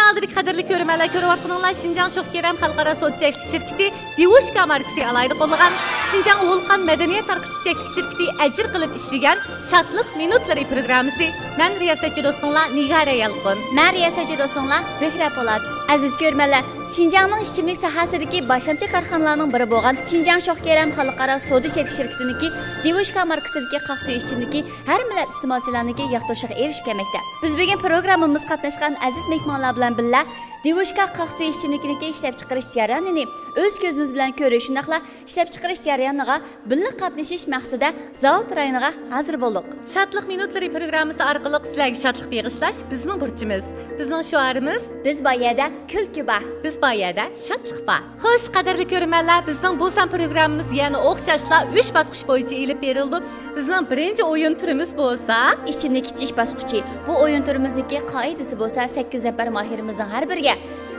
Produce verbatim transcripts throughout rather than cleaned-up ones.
ئالدىدىكى قەدىرلىك كۆرۈرمەنلەر، كۆرۈۋاتقىنىڭلار شىنجاڭ شوخ كېرەم خەلقئارا سودا چەكلىك شىركىتى دىۋۇشكا ماركىسى ئالاھىدە قوللىغان، شىنجاڭ ۋولقان مەدەنىيەت تارقىتىش چەكلىك شىركىتى ئەجىر قىلىپ ئىشلىگەن شادلىق مىنۇتلىرى پروگراممىسى. مەن رىياسەتچى دوستۇڭلار نىگارە يالقۇن. مەن رىياسەتچى دوستۇڭلار زۆھرە پولات. ئەزىز كۆرۈرمەنلەر، شىنجاڭنىڭ ئىچىملىك ساھەسىدىكى باشلامچى كارخانىلارنىڭ بىرى بولغان شىنجاڭ شوخ كېرەم خەلقئارا سودا چەكلىك شىركىتىنىڭكى دىۋۇشكا ماركىسىدىكى قاق سۈيى ئىچىملىكى ھەر مىللەت ئىستېمالچىلارنىڭكى ياقتۇرۇشىغا ئېرىشىپ كەلمەكتە. بىز بۈگۈن پروگراممىمىزغا قاتناشقان ئەزىز مېھمانلار بىلەن بىللە دىۋۇشكا قاق سۈيى ئىچىملىكىنىڭكى ئىشلەپچىقىرىش جەريانىنى ئۆز كۆزىمىز بىلەن كۆرۈش، شۇنداقلا ئىشلەپچىقىرىش جەريانىغا بىللە قاتنىشىش مەقسىتىدە زاۋۇت رايونىغا ھازىر بولدۇق. شادلىق مىنۇتلىرى پروگراممىسى ئارقىلىق سىلەرگە شادلىق بېغىشلاش بىزنىڭ بۇرچىمىز. بىزنىڭ شوئارىمىز: بىز بار يەردە كۈلكە بار، بىز بار يەردە شادلىق بار. خوش، قەدىرلىك كۆرۈرمەنلەر، بىزنىڭ بۇ سان پروگراممىمىز يەنە ئوخشاشلا ئۈچ باسقۇچ بويىچە ئېلىپ بېرىلىدۇ. بىزنىڭ بىرىنچى ئويۇن تۈرىمىز بولسا ئىچىملىك ئىچىش باسقۇچى. بۇ ئويۇن تۈرىمىزنىڭكى قائىدىسى بولسا سەككىز نەپەر ماھىرىمىزنىڭ ھەر بىرىگە،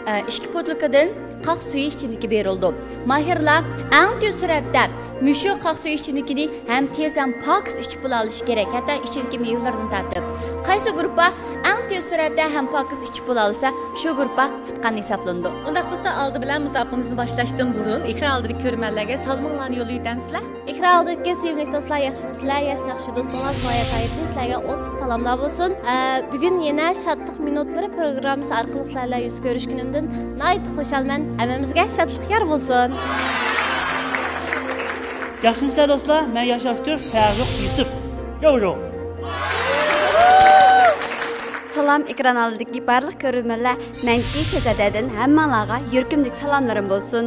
ئە، ئىككى بوتۇلكىدىن قاق سۈيى ئىچىملىكى بېرىلىدۇ. ماھىرلار ئەڭ تېز سۈرئەتتە مۇشۇ قاق سۈيى ئىچىملىكىنى ھەم تېز ھەم پاكىز ئىچىپ بولالىشى كېرەك، ھەتتا ئىچىدىكى مېۋىلىرىدىن تارتىپ. قايسى گۇرۇپپا ئەڭ تېز سۈرئەتتە ھەم پاكىز ئىچىپ بولالىسا، شۇ گۇرۇپپا ئۇتقان ھېسابلىنىدۇ. ئۇنداق بولسا، ئالدى بىلەن مۇسابىقىمىزنى باشلاشتىن بۇرۇن، ئېكران ئالدىدىكى كۆرۈرمەنلەرگە سالىمىڭلارنى يوللىۋېتەمسىلەر؟ ئېكران ئالدىدىكى سۆيۈملۈك دوستلار، ياخشىمۇسىلەر؟ ياش ناخشا دوستۇڭلار زۇمايا تايىپتىن سىلەرگە ئوتلۇق سالاملار بولسۇن. ئە، بۈگۈن يەنە شادلىق مىنۇتلىرى پروگراممىسى ئارقىلىق سىلەر بىلەن يۈز كۆرۈشكىنىمدىن ناھايىتى خۇشالمەن. ھەممىمىزگە شادلىق يار بولسۇن. ياخشىمۇسىلەر دوستلار؟ مەن ياش ئاكتور پەررۇق يۈسۈپ. ياۋرو. سالام، ئېكران ئالدىدىكى بارلىق كۆرۈرمەنلەر، مەنكى شېزادەدىن ھەممىڭلارغا يۈرىكىمدىكى سالاملىرىم بولسۇن.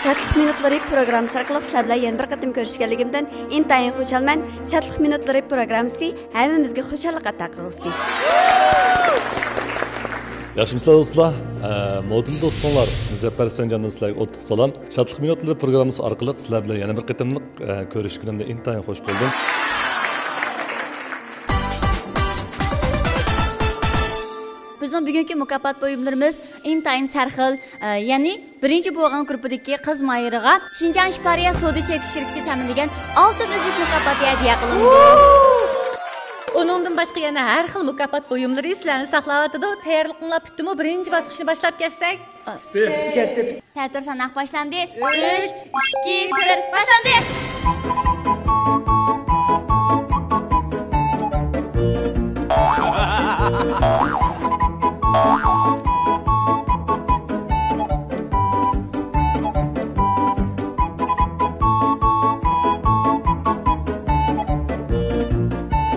شادلىق مىنۇتلىرى پروگراممىسى ئارقىلىق سىلەر بىلەن يەنە بىر قېتىم كۆرۈشكەنلىكىمدىن ئىنتايىن خۇشالمەن. شادلىق مىنۇتلىرى پروگراممىسى ھەممىمىزگە خۇشاللىق ئاتا قىلغۇسى. ياخشىمۇسىلەر دوستلار؟ ئە، مودېل دوستۇڭلار مۇزەپپەر ھۈسەنجاندىن سىلەرگە ئوتلۇق سالام. شادلىق مىنۇتلىرى پروگراممىسى ئارقىلىق سىلەر بىلەن يەنە بىر قېتىملىق، ئە، كۆرۈشكىنىمدە ئىنتايىن خۇش بولدۇم. بىزنىڭ بۈگۈنكى مۇكاپات بۇيۇملىرىمىز ئىنتايىن سەرخىل، ئە، يەنى بىرىنچى بولغان گۇرۇپپىدىكى قىز ماھىرىغا شىنجاڭ ئىشپارىيە سودا چەكلىك شىركىتى تەمىنلىگەن ئالتۇن ئۈزۈك مۇكاپاتى ھەدىيە قىلىنىدۇ. ئۇنىڭدىن باشقا يەنە ھەر خىل مۇكاپات بۇيۇملىرى سىلەرنى ساقلاۋاتىدۇ. تەييارلىقىڭلار پۈتتىمۇ؟ بىرىنچى باسقۇچنى باشلاپ كەتسەك. تەتۈر ساناق باشلاندى. ئۈچ، ئىككى، بىر، باشلاندى.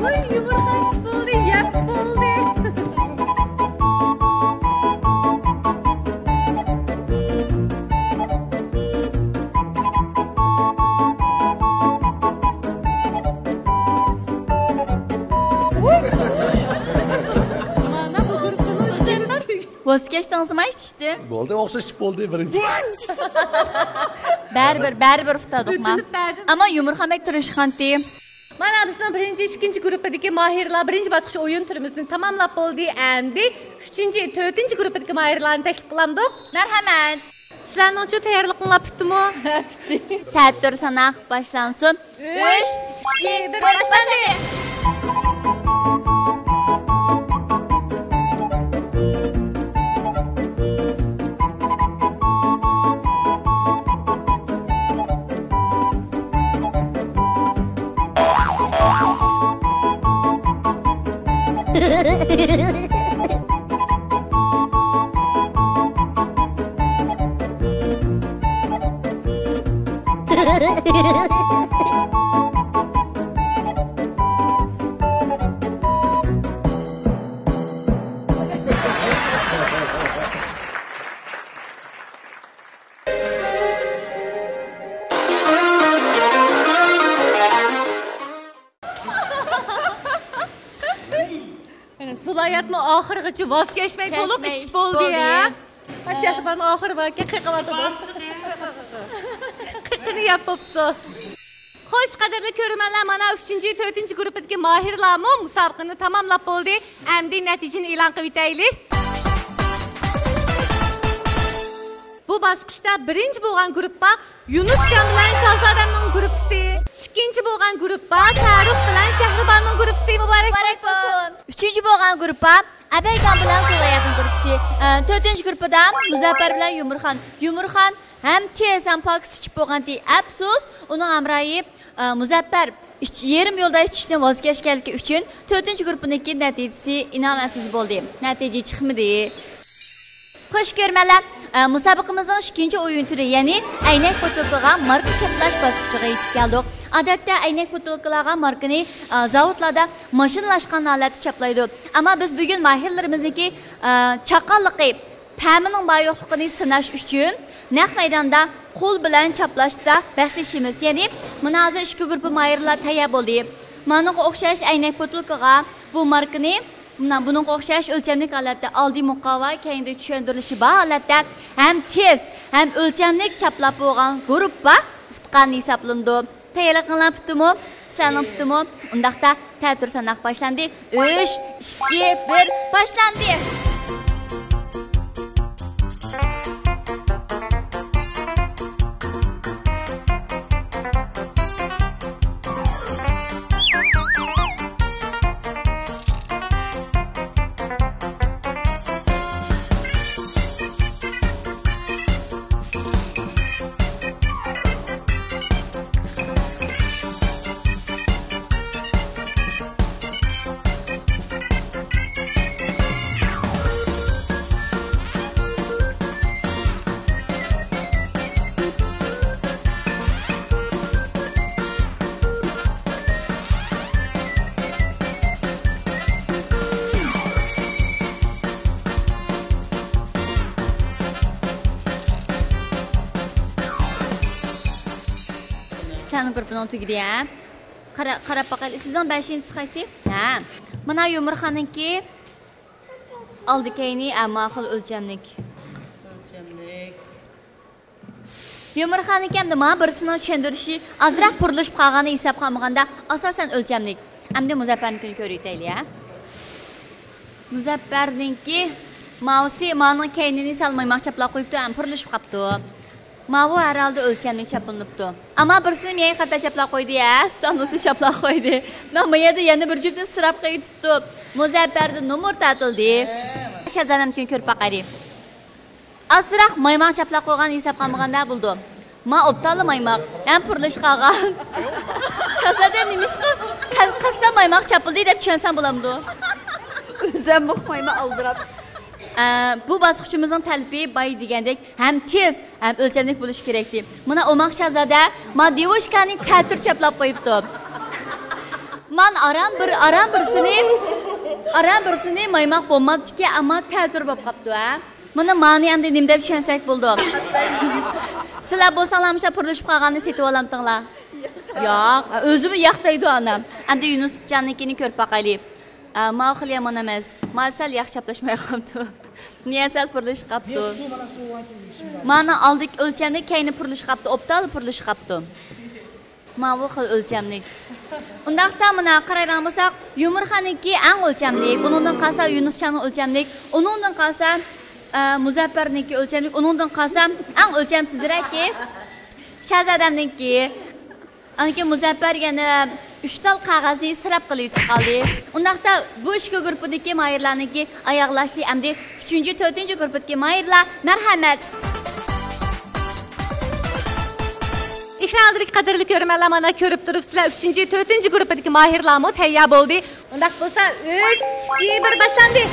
ۋاي، يۇمۇرغاش بولدى، يەپ بولدى. ۋاز كەچتىڭىزمۇ ئىچىشتىن؟ بولدى، ئوخشاش ئىچىپ بولدى بىرىنچى. بەرىبىر، بەرىبىر ئۇتتۇق ما. ئۆتۈنۈپ بەردىم. ئەمما يۇمۇرخان بەك تىرىشقانتى. مانا بىزنىڭ بىرىنچى، ئىككىنچى گۇرۇپپىدىكى ماھىرلار بىرىنچى باسقۇچ ئويۇن تۈرىمىزنى تاماملاپ بولدى. ئەمدى ئۈچىنچى، تۆتىنچى گۇرۇپپىدىكى ماھىرلارنى تەكلىپ قىلامدۇق. مەرھەمەت. سىلەرنىڭچۇ، تەييارلىقىڭلار پۈتتىمۇ؟ پۈتتى. تەتۈر ساناق باشلانسۇن. ئۈچ، ئىككى، بىر، باشلاندى. سۇلاياتمۇ ئاخىرغىچە ۋاز كەچمەي، تولۇق كەچمەي ئىچىپ ئىچىپ بولدى، بولدى. ھە؟ ھە، شەھرىبانۇ ئاخىرى باركەن، قېقىۋاتىدۇ. قېقىنى يەپ بوپتۇ. خوش، قەدىرلىك كۆرۈرمەنلەر، مانا ئۈچىنچى، تۆتىنچى گۇرۇپپىدىكى ماھىرلارمۇ مۇسابىقىنى تاماملاپ بولدى. ئەمدى نەتىجىنى ئېلان قىلىۋېتەيلى. بۇ باسقۇچتا بىرىنچى بولغان گۇرۇپپا يۇنۇسجان بىلەن شاھزادەمنىڭ گۇرۇپپىسى. ئىككىنچى بولغان گۇرۇپپا پەرۇق بىلەن شەھرىبانۇنىڭ گۇرۇپپىسى مۇبارەك بولسۇن. ئۈچىنچى بولغان گۇرۇپپا ئەبەيكان بىلەن سۇلەيەتنىڭ گۇرۇپپىسى. ئە، تۆتىنچى گۇرۇپپىدا مۇزەپپەر بىلەن يۇمۇرخان. يۇمۇرخان ھەم تېز ھەم پاكىز ئىچىپ بولغانتى. ئەپسۇس، ئۇنىڭ ھەمراھى، ئە، مۇزەپپەر ئىچ-، يېرىم يولدا ئىچىشتىن ۋاز كەچكەنلىكى ئۈچۈن تۆتىنچى گۇرۇپپىنىڭكى نەتىجىسى ئىناۋەتسىز بولدى. نەتىجە چىقمىدى. خوش كۆرۈرمەنلەر، ئە، مۇسابىقىمىزنىڭ ئىككىنچى ئويۇن تۈرى، يەنى ئەينەك بوتۇلكىغا ماركا چاپلاش باسقۇچىغا يېتىپ كەلدۇق. ئادەتتە ئەينەك بوتۇلكىلارغا ماركىنى، ئە، زاۋۇتلاردا ماشىنىلاشقان ھالەتتە چاپلايدۇ. ئەمما بىز بۈگۈن ماھىرلىرىمىزنىڭكى، ئە، چاققانلىقى، پەمىنىڭ بار يوقلۇقىنى سىناش ئۈچۈن نەق مەيداندا قول بىلەن چاپلاشتا بەسلىشىمىز. يەنى مانا ھازىر ئىككى گۇرۇپپا ماھىرلار تەييار بولدى. مانىڭغا ئوخشاش ئەينەك بوتۇلكىغا بۇ ماركىنى، مانا بۇنىڭغا ئوخشاش ئۆلچەملىك ھالەتتە ئالدى مۇقاۋا، كەينىدە چۈشەندۈرۈلۈشى بار ھالەتتە ھەم تېز، ھەم ئۆلچەملىك چاپلاپ بولغان گۇرۇپپا ئۇتقان ھېسابلىنىدۇ. تەييارلىقىڭلار پۈتتىمۇ؟ سىلەرنىڭ پۈتتىمۇ؟ ئۇنداقتا تەتۈر ساناق باشلاندى. ئۈچ، ئىككى، بىر، باشلاندى! سەن گۇرۇپپىنىڭ تۈگىدى، ھە؟ قارا-، قاراپ باقايلى. سىزنىڭ بەشىنچىسى قايسى؟ ھە. مانا يۇمۇرخاننىڭكى ئالدى كەينى، ئە، ماخىل ئۆلچەملىك. ئۆلچەملىك. يۇمۇرخاننىڭكى ئەمدى ماڭا بىرسىنىڭ چۈشەندۈرۈشى ئازراق پۇرلىشىپ قالغاننى ھېسابقا ئالمىغاندا، ئاساسەن ئۆلچەملىك. ئەمدى مۇزەپپەرنىڭكىنى كۆرۈۋېتەيلى، ھە. مۇزەپپەرنىڭكى ماۋۇسى، مانىڭ كەينىنى سەل مايماق چاپلاپ قويۇپتۇ، ھەم پۇرلىشىپ قاپتۇ. ماۋۇ ھەر ھالدا ئۆلچەملىك چاپلىنىپتۇ. ئەمما بىرسىنى مېڭە خاتا چاپلاپ قويدى، ھە، ئۇستانۇسى چاپلاپ قويدى. مانا بۇ يەردە يەنە بىر جۈپنى سىراپ قېتىپتۇ. مۇزەپپەردىن نومۇر تارتىلدى. شازادەمنىڭكىنى كۆرۈپ باقايلى. ئازراق مايماق چاپلاپ قويغان ھېسابقا ئالمىغاندا بولىدۇ. ما ئوبدانلا مايماق، ھەم پۇرلىشىپ قالغان. شازادە نېمىشقا قە-، قەستەن مايماق چاپىلدى دەپ چۈشەنسەڭ بولامدۇ؟ ئۆزۈم ئۇقمايمەن ئالدىراپ. ئە، بۇ باسقۇچىمىزنىڭ تەلىپى باي دېگەندەك ھەم تېز، ھەم ئۆلچەملىك بولۇشى كېرەكتى. مانا ئوماق شازادە، ما دېۋوشكانى تەتۈر چاپلاپ قويۇپتۇ. مان ئاران بىر، ئاران بىرسىنى، ئاران بىرسىنى مايماق بولماپتىكەن، ئەمما تەتۈر بولۇپ قاپتۇ، ھە. مانا مانى ئەمدى نېمە دەپ چۈشەنسەك بولىدۇ؟ سىلەر بولساڭلار مۇشۇنداق پۇرلىشىپ قالغاننى سېتىۋالامتىڭلار؟ ياق، ئۆزىمۇ ياق دەيدۇ ئانام. ئەمدى يۇنۇسجاننىڭكىنى كۆرۈپ باقايلى. ئە، ماۋۇ خېلى يامان ئەمەس. مانا سەل ياخشى چاپلاشماي قاپتۇ. نىيە سەل پۇرلىشىپ قاپتۇ. مانا ئالدىكى ئۆلچەملىك، كەينى پۇرلىشىپ قاپتۇ. ئوبدانلا پۇرلىشىپ قاپتۇ. ماۋۇ خىل ئۆلچەملىك. ئۇنداقتا مانا قارايدىغان بولساق، يۇمۇرخاننىڭكى ئەڭ ئۆلچەملىك، ئۇنىڭدىن قالسا يۇنۇسجاننىڭ ئۆلچەملىك، ئۇنىڭدىن قالسا، ئە، مۇزەپپەرنىڭكى ئۆلچەملىك، ئۇنىڭدىن قالسا ئەڭ ئۆلچەمسىزرەكى شاھزادەمنىڭكى. ئاندىن كېيىن مۇزەپپەر يەنە ئۈچ تال قەغەزنى ئىسراپ قىلىۋېتىپ قالدى. ئۇنداقتا بۇ ئىككى گۇرۇپپىدىكى ماھىرلارنىڭكى ئاياغلاشتى. ئەمدى ئۈچىنچى، تۆتىنچى گۇرۇپپىدىكى ماھىرلار، مەرھەمەت! ئېكران ئالدىدىكى قەدىرلىك كۆرۈرمەنلەر، مانا كۆرۈپ تۇرۇپسىلەر، ئۈچىنچى، تۆتىنچى گۇرۇپپىدىكى ماھىرلارمۇ تەييار بولدى. ئۇنداق بولسا، ئۈچ، ئىككى، بىر، باشلاندى!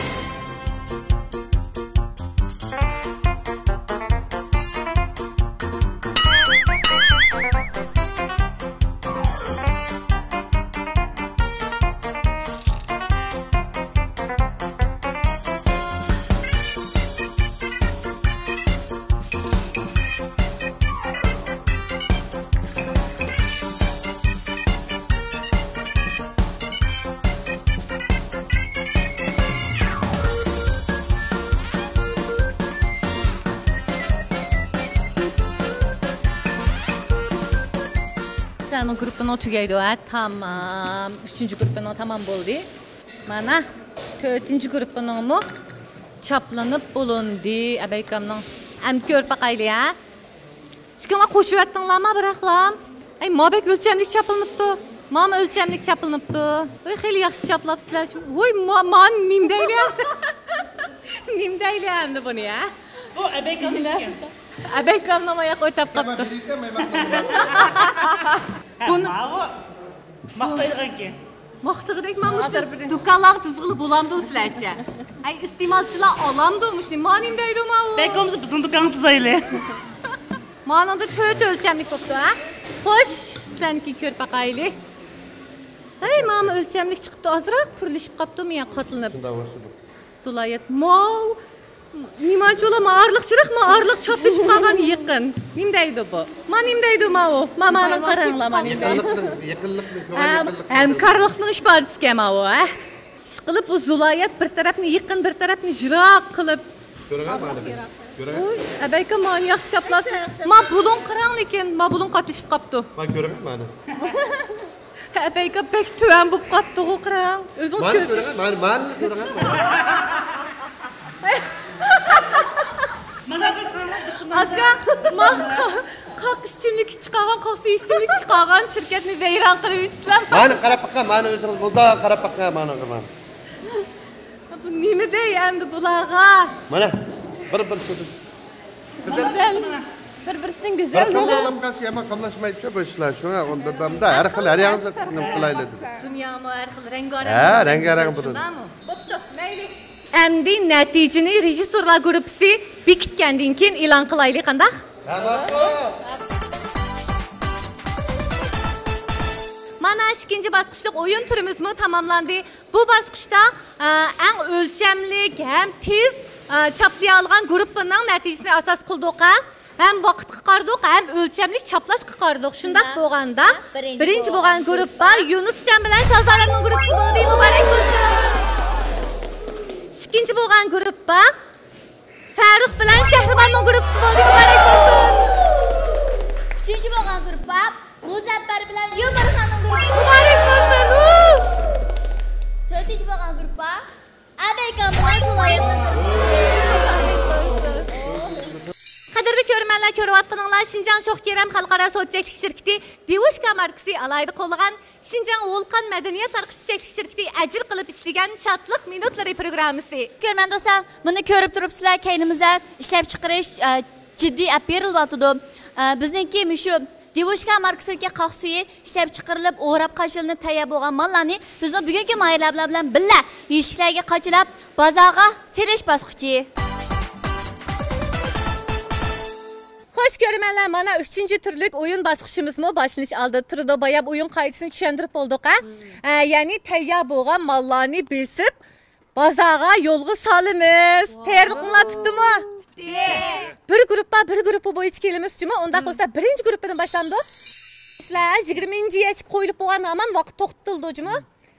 سىلەرنىڭ گۇرۇپپىنىڭ تۈگەيدۇ، ھە؟ تامام. ئۈچىنچى گۇرۇپپىنىڭ تامام بولدى. مانا، تۆتىنچى گۇرۇپپىنىڭمۇ چاپلىنىپ بولۇندى، ئەبەيكامنىڭ. ئەمدى كۆرۈپ باقايلى، ھە؟ ئىككىڭلار قوشۇۋەتتىڭلارما بىراقلام؟ ئەي، ما بەك ئۆلچەملىك چاپلىنىپتۇ. ماما ئۆلچەملىك چاپلىنىپتۇ. ۋوي، خېلى ياخشى چاپلاپسىلەر. ۋوي، ما، ما نېمە دەيلى؟ نېمە دەيلى ئەمدى بۇنى، ھە؟ بۇ ئەبەيكامنىڭ ئىكەن. ئەبەيكامنىڭ ئاياق ئۆتەپ قاپتۇ. بۇنى ماقتايدىغانكەن. ماختىغۇدەك، مانا مۇشۇ دۇكانلارغا تىزغىلى بولامدۇ سىلەرچە؟ ئەي، ئىستېمالچىلار ئالامدۇ مۇشۇنى؟ ما نېمە دەيدۇ ماۋۇ؟ بەك بولمىسا بىزنىڭ دۇكانغا تىزايلى. مانىڭدا تۆت ئۆلچەملىك بوپتۇ، ھە؟ خوش، سەنكى كۆرۈپ باقايلى. ھەي، ماما ئۆلچەملىك چىقىپتۇ، ئازراق پۈرلىشىپ قاپتۇمۇ يا قاتلىنىپ؟ شۇنداق بولسىدۇ. زۇلايەت، ماۋۇ نېمانچۇلا، ما ئارىلىق چىراغ، ما ئارىلىق چاپلىشىپ قالغان يېقىن. نېمە دەيدۇ بۇ؟ ما نېمە دەيدۇ ماۋۇ؟ ما، مانىڭ قاراڭلار، ما نېمە دەيدۇ؟ يېقىنلىقنىڭ، يېقىنلىقنى، كۆڭۈل ھە، يېقىنلىقنى ھەمكارلىقنىڭ ئىپادىسىكەن ماۋۇ، ھە؟ ئىشقىلىپ، بۇ زۇلايەت بىر تەرەپنى يېقىن، بىر تەرەپنى يىراق قىلىپ. كۆرۈڭە، مانا. كۆرۈڭە. ئۇي، ئەبەيكا، مانى ياخشى چاپلاپسىز. ما بۇلۇڭ قاراڭلىكىن، ما بۇلۇڭ قاتلىشىپ قاپتۇ. ما كۆرۈڭە، مانا. ئەبەيكا، بەك تۆۋەن بوپ قاپتىغۇ، قاراڭ. ئۆزىڭىز مانا كۆرۈڭە، مانا، مانا كۆرۈڭە. ئاكا، ما قا-، قاق ئىچىملىكى چىقارغان، قاق سۈيى ئىچىملىكى چىقارغان شىركەتنى ۋەيران قىلىۋېتىسىلەر. مانا قاراپ باققان، مانا ئۆزىڭىز مۇنداق قاراپ باققان، مانا، مانا. بۇ نېمە دەي ئەمدى بۇلارغا؟ مانا، بىر-بىرسىدىن گۈزەل. بىر-بىرسىنىڭ بىر گۈزەل خىل بولۇپ قالسا يامان قاملاشمايدۇ بۇ ئىشلار. شۇڭا ئۇندىدا ھەر خىل، ھەر ياڭزا نېمە قىلايلى دېدىم. دۇنيامۇ ھەر خىل، رەڭگارەڭ ھە، بولۇپ رەڭگارەڭ قالسا بولىدۇ. شۇنداقمۇ؟ بوپتۇ، مەيلى. ئەمدى نەتىجىنى رېژىسسورلار گۇرۇپپىسى بېكىتكەندىن كېيىن ئېلان قىلايلى، قانداق؟ ھە، ماقۇل. مانا، ئىككىنچى باسقۇچلۇق ئويۇن تۈرىمىزمۇ تاماملاندى. بۇ باسقۇچتا، ئە، ئەڭ ئۆلچەملىك ھەم تېز، ئە، چاپلىيالىغان گۇرۇپپىنىڭ نەتىجىسىنى ئاساس قىلدۇق، ھە؟ ھەم ۋاقىتقا قارىدۇق، ھەم ئۆلچەملىك چاپلاشقا قارىدۇق. شۇنداق بولغاندا، بىرىنچى بولغان گۇرۇپپا يۇنۇسجان بىلەن شازادەمنىڭ گۇرۇپپىسى بولدى. مۇبارەك بولسۇن! ئىككىنچى بولغان گۇرۇپپا فەرۇق بىلەن شەھرىباننىڭ گۇرۇپپىسى بولدى. مۇبارەك بولسۇن! ئۈچىنچى بولغان گۇرۇپپا مۇزەپپەر بىلەن يۇمۇرخاننىڭ گۇرۇپپىسى. مۇبارەك بولسۇن! ۋۇ! تۆتىنچى بولغان گۇرۇپپا ئەبەيكام بىلەن سۇلايماننىڭ گۇرۇپپىسى. قەدىرلىك كۆرۈرمەنلەر، كۆرۈۋاتقىنىڭلار شىنجاڭ شوخ كېرەم خەلقئارا سوت چەكلىك شىركىتى دېۋوشكا ماركىسى ئالاھىدە قوللىغان شىنجاڭ ۋولقان مەدەنىيەت تارقىتىش چەكلىك شىركىتى ئەجىر قىلىپ ئىشلىگەن شادلىق مىنۇتلىرى پروگراممىسى. كۆرۈرمەن دوستلار، مۇنى كۆرۈپ تۇرۇپسىلەر، كەينىمىزدە ئىشلەپچىقىرىش، ئە، جىددىي ئەپ بېرىلىۋاتىدۇ. ئە، بىزنىڭكى مۇشۇ دېۋوشكا ماركىسىدىكى قاق سۈيى ئىشلەپچىقىرىلىپ، ئوراپ قاچىلىنىپ تەييار بولغان ماللارنى بىزنىڭ بۈگۈنكى ماھىرلار بىلەن بىللە يۈشۈكلەرگە قاچىلاپ، بازارغا سېلىش باسقۇچى. خوش كۆرۈرمەنلەر، مانا ئۈچىنچى تۈرلۈك ئويۇن باسقۇچىمىزمۇ باشلىنىش ئالدىدا تۇرىدۇ. بايام ئويۇن قائىدىسىنى چۈشەندۈرۈپ بولدۇق، ھە؟ ئە، يەنى تەييار بولغان ماللارنى بېسىپ، بازارغا يولغا سالىمىز. تەييارلىقىڭلار پۈتتىمۇ؟ پۈتتى. بىر گۇرۇپپا، بىر گۇرۇپپا بويىچە كېلىمىز جۇمۇ. ئۇنداق بولسا بىرىنچى گۇرۇپپىدىن باشلامدۇ؟ سىلەر يىگىرمىنچى يەرچىگە قويۇلۇپ بولغان ھامان ۋاقىت توختىتىلىدۇ جۇمۇ.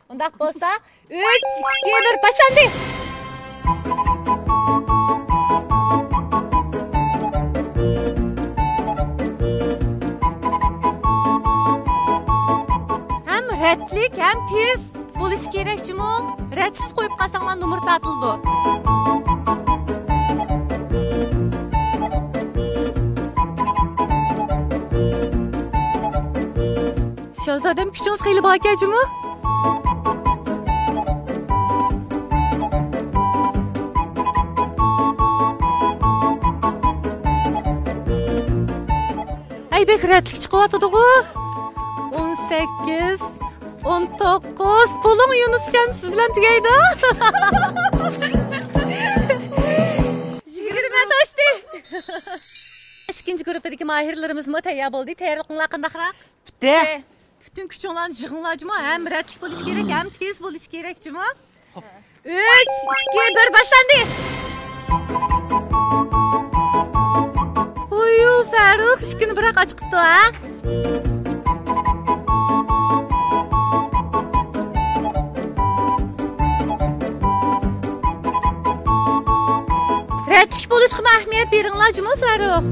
ئۇنداق بولسا، ئۈچ، ئىككى، بىر، باشلاندى! ھەم رەتلىك، ھەم تېز بولۇشى كېرەك جۇمۇ. رەتسىز قويۇپ قالساڭلار نومۇر تارتىلىدۇ. شازادەم، كۈچىڭىز خېلى باركەن جۇمۇ. ئەي، بەك رەتلىك چىقىۋاتىدىغۇ. ئون سەككىز، ئون توققۇز، بولۇڭ يۇنۇسجان، سىز بىلەن تۈگەيدۇ. يىگىرمە توشتى. ئىككىنچى گۇرۇپپىدىكى ماھىرلىرىمىزمۇ تەييار بولدى. تەييارلىقىڭلار قانداقراق؟ پۈتتى. پۈتۈن كۈچۈڭلارنى يىغىڭلار جۇمۇ، ھەم رەتلىك بولۇشى كېرەك، ھەم تېز بولۇشى كېرەك جۇمۇ. ئۈچ، ئىككى، بىر، باشلاندى! ھويۇ، فەرۇق ئىشىكنى بىراق ئاچقىپتۇ، ھە؟ رەتلىك بولۇشقىمۇ ئەھمىيەت بېرىڭلار جۇمۇ، فەرۇق.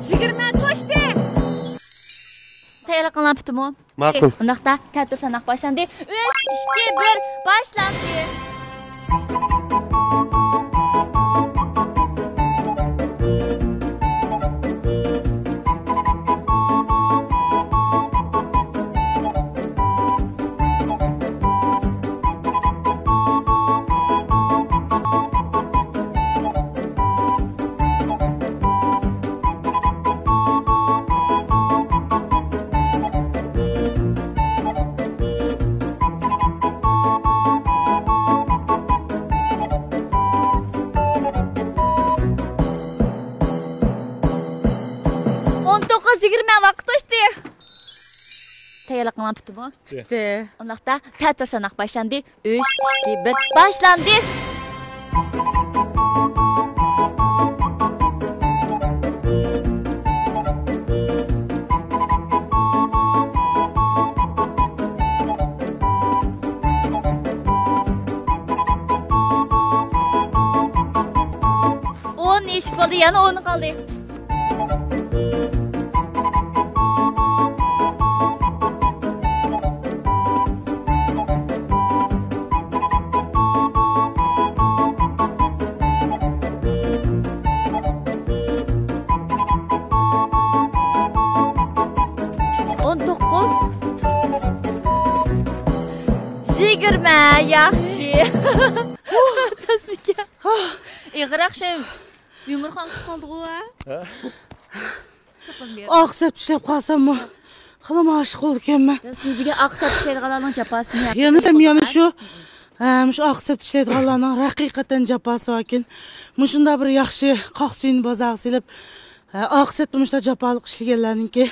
يىگىرمە توشتى. تەييارلىق قىلىنغان پۈتتىمۇ؟ ماقۇل. ئۇنداقتا تەتۈر ساناق باشلاندى. ئۈچ، ئىككى، بىر، باشلاندى. ئون توققۇز يىگىرمە ۋاقىت توشتى. تەييارلىق قىلغان پۈتتىمۇ؟ پۈتتى. ئۇنداقتا تەتۈر ساناق باشلاندى. ئۈچ، ئىككى، بىر، باشلاندى. ئون ئىش بولدى، يەنە ئون قالدى. ئون توققۇز. يىگىرمە، ياخشى. تەسمىكە. ئېغىراق شۇ يۇمۇرخان قىلىپ قالدىغۇ، ھە؟ ھە؟ ئاق سەپتە ئىشلەپ قالساممۇ، خېلىمۇ ئاشىق بولىدىكەنمەن. رەسمىي بۈگۈن ئاق سەپتە ئىشلەيدىغانلارنىڭ جاپاسىنى يەنە سەم يەنە شۇ، ھە، مۇشۇ ئاق سەپتە ئىشلەيدىغانلارنىڭ ھەقىقەتەن جاپاسى باركەن. مۇشۇنداق بىر ياخشى قاق سۈيىنى بازارغا سېلىپ، ھە، ئاق سەپتە مۇشۇنداق جاپالىق ئىشلىگەنلەرنىڭكى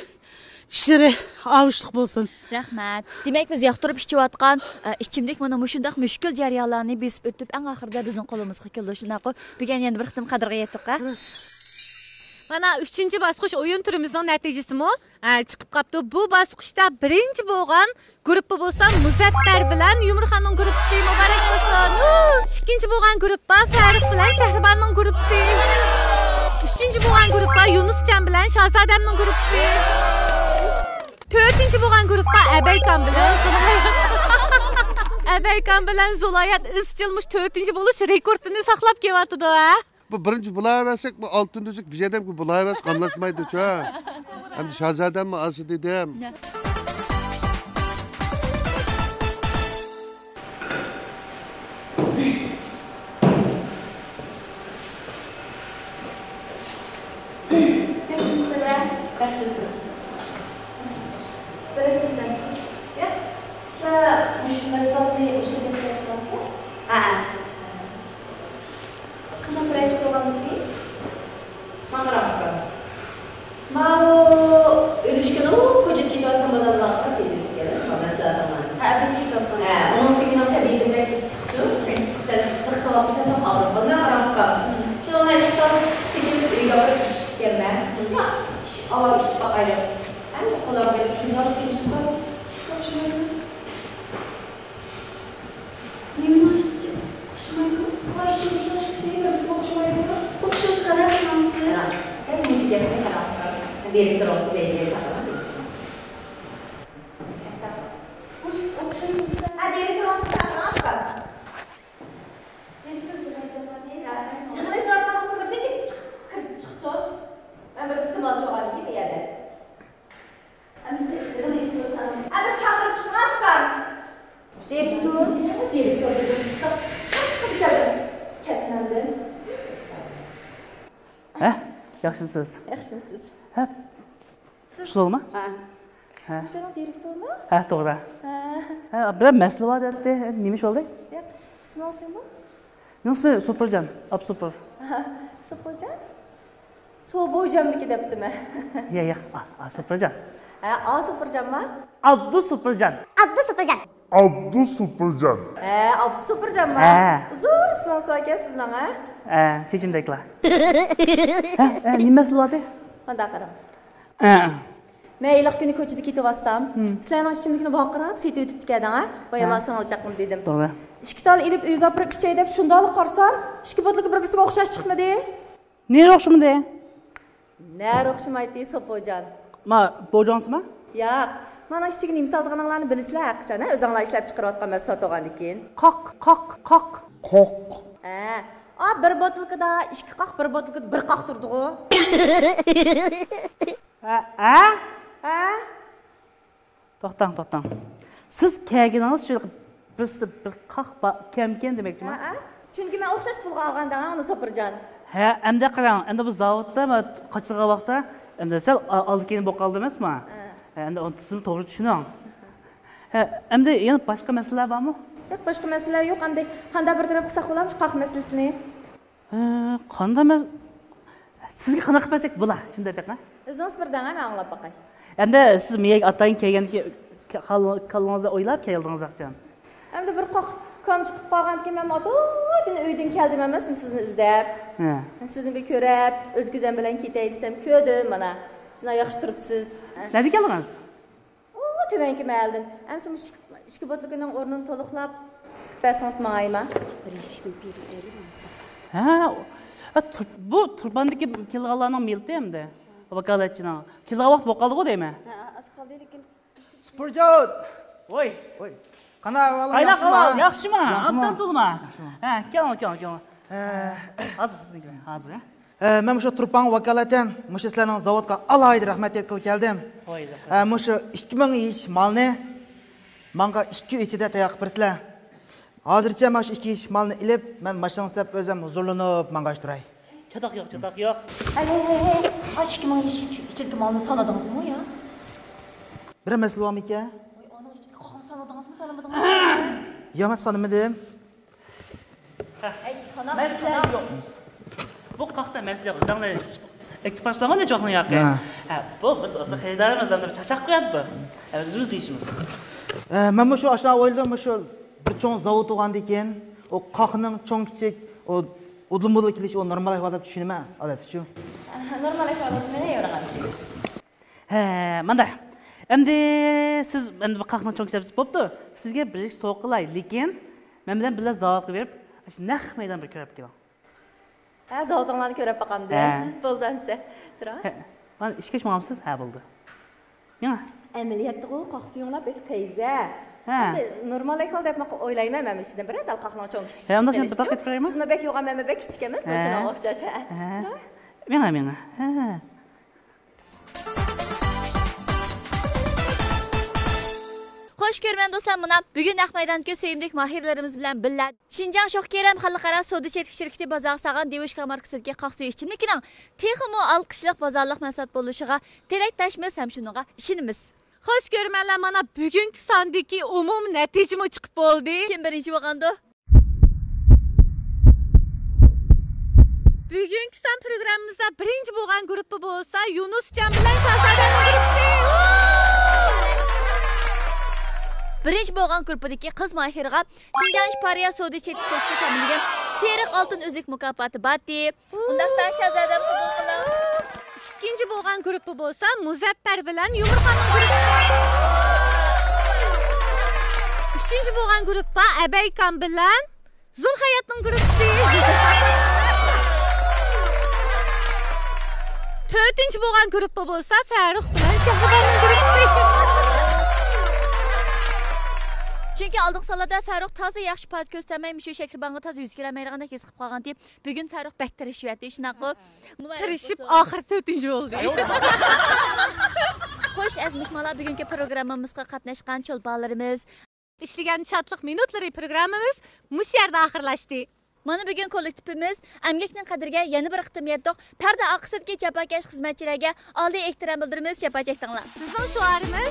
ئىشلىرى ئاۋۇشلۇق بولسۇن. رەھمەت. دېمەك، بىز ياقتۇرۇپ ئىچىۋاتقان، ئە، ئىچىملىك مانا مۇشۇنداق مۈشكۈل جەريانلارنى بېسىپ ئۆتۈپ، ئەڭ ئاخىرىدا بىزنىڭ قولىمىزغا كېلىدۇ، شۇنداققۇ؟ بۈگۈن يەنە بىر قېتىم قەدرىگە يەتتۇق، ھە؟ مانا، ئۈچىنچى باسقۇچ ئويۇن تۈرىمىزنىڭ نەتىجىسىمۇ، ئە، چىقىپ قاپتۇ. بۇ باسقۇچتا بىرىنچى بولغان گۇرۇپپا بولسا مۇزەپپەر بىلەن يۇمۇرخاننىڭ گۇرۇپپىسى. مۇبارەك بولسۇن. ئىككىنچى بولغان گۇرۇپپا فەرۇق بىلەن شەھرىباننىڭ گۇرۇپپىسى. ئۈچىنچى بولغان گۇرۇپپا يۇنۇسجان بىلەن شاھزادەمنىڭ گۇرۇپپىسى. تۆتىنچى بولغان گۇرۇپپا ئەبەيكان بىلەن زۇلايات. ئەبەيكان بىلەن زۇلايات ئىزچىل مۇشۇ تۆتىنچى بولۇش رېكورتىنى ساقلاپ كېلىۋاتىدۇ، ھە؟ بۇ بىرىنچى بولاۋەرسەك، بۇ ئالتۇن ئۈزۈك بىر ئادەمگە بولاۋەرسە قاملاشمايدۇ-چۇ. ئەمدى شاھزادەممۇ ئالسا دېدىم. ياخشىمۇسىلەر؟ ياخشىمىسىز؟ بىر ئىزدەمسىز؟ ياق. سىلەر مۇشۇ مەھسۇلاتنى مۇشۇ يەردە ئىشلەپ چىقىرامسىلەر؟ ھە. قانداق بىر ئىش بولغاندىكىن؟ ماڭا قاراڭ ئۇكام. ماۋۇ ئۈلۈشكىنى كوچىدا كېتىۋاتسام بازاردا ماڭا سېتىۋېتىپ كېلىسىز، ماۋۇ مەھسۇلاتىڭلارنى. ھە، بىز سېتىۋاتقان. ھە، ئۇنىڭ سېكىنىڭ تەبىئىتى بەك ئىسسىقچۇ، بەك ئىسسىق چىقىپ قالسا بەك ئاغرىپ قالىدۇ، ماڭا قاراڭ ئۇكام. شۇنىڭ بىلەن ئىككى تال سېتىۋېتىپ ئۆيگە ئاپىرىپ ئىچىپ كېتىمەن. ياق، ئىچ-، ئاۋۋال ئىچىپ باقايلى. ئەمدى قولۇمغا كېلىپ شۇنداق سېتىۋېتىپ قويسام، ئىچكۈسى ئوخشىمايدۇ. نېمىنىڭ ئىچكۈسى ئوخشىمايدۇ؟ ۋاي، ئىچىمدىكى ئىچكۈسى بىر-بىرىگە ئوخشايدۇ. ئوخشاش قەدەر قىلامسىز؟ قاراڭ، دەل مۇشۇ گەپنى قاراڭ، ئۇكام. دىرېكتورىڭىزنى بەلگىلەپ چاقىرىڭ. مۇشۇ ئوخشاش. ھە، دىرېكتورىڭىزنى چاقىرىڭ، ئۇكام. دىرېكتور يىغىنى ئېچىۋاتقان. ھە، يىغىنى ئېچىۋاتقان بولسا، بىردىن كېلىپ چىقىپ، كىرىپ چىقسۇن. مەن بىر ئىستېمالچى بولغاندىن كېيىن بۇ يەردە. ئەمدى سىز يىغىن ئېچىپ تۇرساڭىز. ھە، بىر چاقىرىپ چىقىڭ، ئۇكام. دىرېكتور. دىرېكتور دېگەن شۇنداق شاق قىلىپ كەلدىم. كەتمەمدىن. ھە؟ ياخشىمۇسىز؟ ياخشىمۇسىز؟ ھە؟ سىز؟ شۇلارمۇ؟ ھە. ھە. سىز مۇشۇنىڭ دىرېكتورمۇ؟ ھە، توغرا. ھە. ھە، بىر مەسىلە بار دەيتتى. نېمە ئىش بولدى؟ ياق، ئىسمىڭىز نېمە؟ مېنىڭ ئىسمىم سوپۇرجان، ئابدۇسوپۇر. سوپۇرجان؟ سوبۇجانمىكى دەپتىمەن. يا، ياق، ئا، ئا، سوپۇرجان. ھە، ئا، سوپۇرجانما؟ ئابدۇسوپۇرجان. ئابدۇسوپۇرجان. ئابدۇسوپۇرجان. ھە، ئابدۇسوپۇرجانما؟ ھە. زور ئىسمىڭىز باركەن سىزنىڭ، ھە؟ ھە، چېچىمدەكلا. ھە، ھە، نېمە مەسىلە بار ئىدى؟ قانداق قاراڭ؟ ھە. مەن ھېلىقى كۈنى كوچىدا كېتىۋاتسام، ھىم. سىلەرنىڭ ئىچىمدىكىنى ۋارقىراپ سېتىۋېتىپتىكەندىڭ، ھە؟ بايا ھە. ماڭا سىڭىلچاققىمۇ دېدىم. توغرا. ئىككى تال ئېلىپ ئۆيگە ئاپىرىپ ئىچەي دەپ شۇنداقلا قارىسام، ئىككى بوتۇلكا بىر-بىرسىگە ئوخشاش چىقمىدى. نېرى ئوخشىمىدى؟ نەرى ئوخشىمايتتى، سوپۇجان. ما، بوجاڭسىما؟ ياق، مانا ئىچىگە نېمە سالىدىغىنىڭلارنى بىلىسىلەر ھەقىچان، ھە؟ ئۆزۈڭلار ئىشلەپ چىقىرىۋاتقان مەھسۇلات بولغاندىكىن. قاق، قاق، قاق. قوق. ھە. ئا، بىر بوتۇلكىدا ئىككى قاق، بىر بوتۇلكىدا بىر قاق تۇرىدىغۇ. ھە، ھە؟ ھە؟ توختاڭ، توختاڭ. سىز كەلگىنىڭىز شۇ بىرسىدە بىر قاق با-، كەمكەن دېمەكچىما؟ ھە، ھە. چۈنكى مەن ئوخشاش پۇلغا ئالغان دەڭ، ئۇنى سوپۇرجان. ھە، ئەمدى قاراڭ، ئەمدى بۇ زاۋۇتتا مەن قاچىلىغان ۋاقىتتا، ئەمدى سەل ئا-، ئالدى كېيىن بولۇپ قالدى ئەمەسمۇ؟ ھە. ھە، ئەمدى ئۇنى تۈزۈم توغرا چۈشىنىڭ. ھە، ئەمدى يەنە باشقا مەسىلىلەر بارمۇ؟ ياق، باشقا مەسىلىلەر يوق. ئەمدى قانداق بىر تەرەپ قىلساق بولامدۇ شۇ قاق مەسىلىسىنى؟ ھە، قانداق مەس-، سىزگە قانداق قىلىپ بەرسەك بولا، شۇنداق بېقىڭ. ئۆزىڭىز بىر دەڭ، مەن ئاڭلاپ باقاي. ئەمدى سىز مېيەگە ئاتايىن كەلگەندىكى كاللا-، كاللىڭىزدا ئويلاپ كەلدىڭىز ئاخچان. ئەمدى بىر قاق كام چىقىپ قالغاندىكىن مەن ئاتايىن ئۆيدىن كەلدىم ئەمەسمۇ سىزنى ئىزدەپ. ھە. سىزنى بىر كۆرەپ، ئۆز كۆزۈم بىلەن كېتەي دېسەم كۆردۈم، مانا. شۇنداق ياخشى تۇرۇپسىز. نەدە كەلدىڭىز؟ ئۇ تۆۋەنكى مەھەللىدىن. ئەمسە مۇشۇ ئىككى، ئىككى بوتۇلكىنىڭ ئورنىنى تولۇقلاپ بەرسىڭىز ماڭايما؟ بىر ئىشىكنى بېرىپ بېرىمىز. ھە، ئە، تۇر-، بۇ تۇرپاندىكى كېلىدىغانلارنىڭ مىلتى ئەمدى. ۋاكالەتچىنىڭ. كېلىدىغان ۋاقىت بولۇپ قالدىغۇ دەيمەن. ھە، ئاز قالدى لېكىن. سۇپۇرجان! ۋوي! ۋوي! قانداق ئەھۋالىڭ، قايلاق ياخشىمۇ؟ ئەھۋال؟ ياخشىمۇ؟ ياخشىمۇ؟ ئابدان تولىما؟ ياخشىمۇ؟ ھە، كېلىڭ، كېلىڭ، كېلىڭ. ھە. ھازىر سىزنىڭكى، ھازىر، ھە؟ ئە، مەن مۇشۇ تۇرپانغا ۋاكالىتەن مۇشۇ سىلەرنىڭ زاۋۇتقا ئالاھىدە رەھمەت ئېيتقىلى كەلدىم. ھوي، رەھمەت. ئە، مۇشۇ ئىككى مىڭ يۈەن مالنى ماڭا ئىككى كۈن ئىچىدە تەييار قىلىپ بېرىسىلەر. ھازىرچە مانا شۇ ئىككى يۈەن مالنى ئېلىپ، مەن ماشىنىغا سېلىپ ئۆزۈم ھۇزۇرلىنىپ ماڭغاچ تۇراي. چاتاق يوق، چاتاق يوق. ھەي، ھەي، ھەي، ھەي. ئاشۇ ئىككى مىڭ يۈەن ئىچىدىكى مالنى سانىدىڭىزمۇ يا؟ بىر مەسىلە بارمىكەن؟ ۋاي، ئۇنىڭ ئىچىدىكى قالغان سانىدىڭىزمۇ، سانىمىدىڭىزمۇ؟ يا، مەن سانىمىدىم. ھە. ئەي، ساناپ، مەسىلە ساناپ. يوق. بۇ قاقتا مەسىلە يوق. ئۆزۈڭلار ئېكىپ باشلىغان نەچچە ۋاقىتنىڭ ياقى. ھە. ھە، بۇ بىر، بىر خېرىدارىمىز ھەمدە بىر چاقچاق قوياتتى. ھە، ئۆزىمىز دېيىشىمىز. ئە، مەنمۇ شۇ ئاشۇ ئويلىدىم، مۇشۇ بىر چوڭ زاۋۇت بولغاندىن كېيىن، ئۇ قاقنىڭ چوڭ كىچىك، ئۇ ئۇدۇل-مۇدۇل كېلىشى ئۇ نورمال ئەھۋال دەپ چۈشىنىمەن، ئادەتتىچۇ. ئەھە، نورمال ئەھۋال دېسىمەن، يورۇغان. ھە، مانداق. ئەمدى سىز، ئەمدى بۇ قاقنىڭ چوڭ كىچىك بوپتۇ. سىزگە بىر ئىش سوۋغا قىلاي، لېكىن مەن بىلەن بىللە زاۋۇتقا بېرىپ، ئاشۇ نەق مەيدان بىر كۆرۈپ كېلىڭ. ھە، زاۋۇتۇڭلارنى كۆرۈپ باقامدۇ؟ ھە. بولدى ئەمسە. تۇرۇڭ. ھە، مانا ئىشكەش ماڭامسىز؟ ھە، بولدى. مېڭە. ئەمەلىيەتتىغۇ قاق سۈيۈڭلار بەك پەيزە. ھە. ئەمدى نورمال ئەھۋال دەپ ماقۇل ئويلايمەن مەن ئىچىدىن بىر ھەدەل قاقنىڭ چوڭ كىچىك. ھە، ئۇنداق سەن بىر تاق كېلىشىچۇ. كېتىپ بېرەيمۇ؟ سىزمۇ بەك يوغان، مەنمۇ بەك كىچىك ئەمەس، ھە. شۇنىڭغا ئوخشاش. ھە. ھە. تۇرۇڭ. مېڭە، مېڭە. ھە. خوش كۆرىمەن دوستلار، مانا بۈگۈن نەق مەيداندىكى سۆيۈملۈك ماھىرلىرىمىز بىلەن بىللە شىنجاڭ شوخ كېرەم خەلقئارا سودا چەكلىك شىركىتى بازارغا سالغان دېۋىشكا ماركىسىدىكى قاق سۈيى ئىچىملىكىنىڭ تېخىمۇ ئالقىشلىق بازارلىق مەھسۇلات بولۇشىغا تىلەكداشمىز ھەم شۇنىڭغا ئىشىنىمىز. خوش كۆرۈرمەنلەر، مانا بۈگۈنكى ساندىكى ئومۇمىي نەتىجىمۇ چىقىپ بولدى. كىم بىرىنچى بولغاندۇ؟ بۈگۈنكى سان پروگراممىمىزدا بىرىنچى بولغان گۇرۇپپا بولسا يۇنۇسجان بىلەن شاھزادەنىڭ گۇرۇپپىسى. بىرىنچى بولغان گۇرۇپپىدىكى قىز ماھىرغا شىنجاڭ ئىپارىيە سودا چەكلىك شىركىتى تەمىنلىگەن سېرىق ئالتۇن ئۈزۈك مۇكاپاتى باتى. ئۇنداقتا شاھزادەم قوبۇل قىلىڭ. ئىككىنچى بولغان گۇرۇپپا بولسا مۇزەپپەر بىلەن يۇمۇرخاننىڭ گۇرۇپپىسى. ئۈچىنچى بولغان گۇرۇپپا ئەبەيكان بىلەن زۇلھاياتنىڭ گۇرۇپپىسى. تۆتىنچى بولغان گۇرۇپپا بولسا فەرۇق بىلەن شەھرىباننىڭ گۇرۇپپىسى. چۈنكى ئالدىنقى سانلاردا فەرۇق تازا ياخشى پائالىيەت كۆرسىتەلمەي، مۇشۇ شەھرىبانغا تازا يۈز كېلەلمەيدىغاندەك ھېس قىلىپ قالغانتى. بۈگۈن فەرۇق بەك تىرىشىۋەتتى، شۇنداققۇ؟ مۇبارەك بولسۇن. تىرىشىپ ئاخىرى تۆتىنچى بولدى. خوش، ئەزىز مېھمانلار، بۈگۈنكى پروگراممىمىزغا قاتناشقان چولپانلىرىمىز، ئىشلىگەن شادلىق مىنۇتلىرى پروگراممىمىز مۇشۇ يەردە ئاخىرلاشتى. مانا بۈگۈن كوللېكتىپىمىز ئەمگەكنىڭ قەدرىگە يەنە بىر قېتىم يەتتۇق. پەردە ئارقىسىدىكى جاپاكەش خىزمەتچىلەرگە ئالىي ئېھتىرام بىلدۈرىمىز، جاپا چەكتىڭلار. بىزنىڭ شوئارىمىز،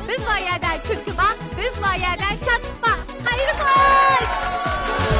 بىز بار يەردە كۈلكە بار، بىز بار يەردە شادلىق بار. خەير خوش!